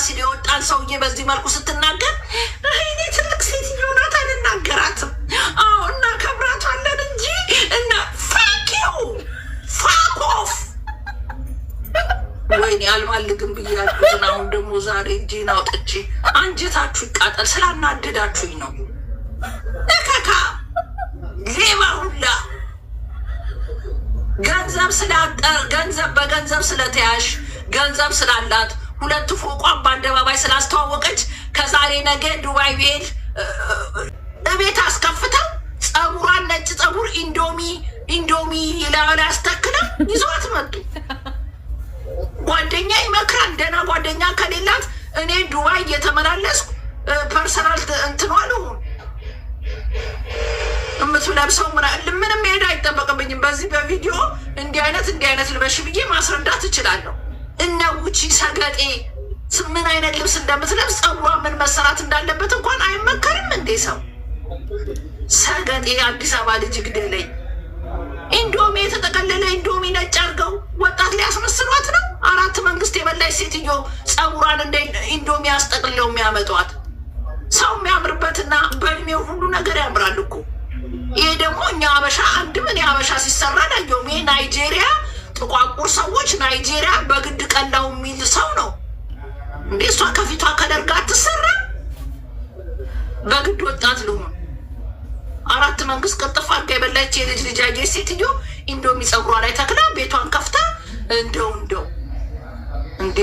ሲል የወጣን ሰውዬ በዚህ መልኩ ስትናገር እኔ ትልቅ ሴትዮ ናት፣ አልናገራትም። አዎ እናከብራታለን እንጂ እና fuck you, fuck off። ወይኔ አልባልግም ብዬ ያልኩትን አሁን ደግሞ ዛሬ እጄን አውጥቼ አንጀታችሁ ይቃጠል። ስላናደዳችሁኝ ነው። እከካ ሌባ ሁላ፣ ገንዘብ ስላጠር፣ ገንዘብ በገንዘብ ስለተያሽ፣ ገንዘብ ስላላት፣ ሁለት ፎቋን በአደባባይ ስላስተዋወቀች ከዛሬ ነገ ዱባይ ብሄድ እቤት አስከፍተው ጸጉሯን ነጭ ጸጉር ኢንዶሚ ኢንዶሚ ላይ አስተክለው ይዘዋት መጡ። ጓደኛ ይመክራል። ደህና ጓደኛ ከሌላት እኔ ዱባይ እየተመላለስኩ personal እንትኗ ልሁን፣ የምትለብሰው ምንም መሄድ አይጠበቅብኝም። በዚህ በቪዲዮ እንዲህ አይነት እንዲህ አይነት ልበሽ ብዬ ማስረዳት እችላለሁ። እነ ጉቺ ሰገጤ ምን አይነት ልብስ እንደምትለብስ፣ ጸጉሯ ምን መሰራት እንዳለበት እንኳን አይመከርም እንዴ? ሰው ሰገጤ አዲስ አበባ ልጅ ግደለኝ። ኢንዶሚ የተጠቀለለ ኢንዶሚ ነጭ አድርገው ወጣት ሊያስመስሏት ነው። አራት መንግስት የበላች ሴትዮ ጸጉሯን እንደ ኢንዶሚ አስጠቅልለው የሚያመጧት። ሰው የሚያምርበትና በእድሜው ሁሉ ነገር ያምራል እኮ። ይሄ ደግሞ እኛ አበሻ አንድም እኔ አበሻ ሲሰራ አላየሁም። ይሄ ናይጄሪያ ጥቋቁር ሰዎች ናይጄሪያ በግድ ቀላው የሚል ሰው ነው እንዴ? እሷ ከፊቷ color ጋር አትሰራ። በግድ ወጣት ልሁን። አራት መንግስት ቅጥፍ አድርጋ የበላች የልጅ ልጅ ያየች ሴትዮ ኢንዶሚ ጸጉሯ ላይ ተክላ ቤቷን ከፍታ እንደው እንደው እንዴ።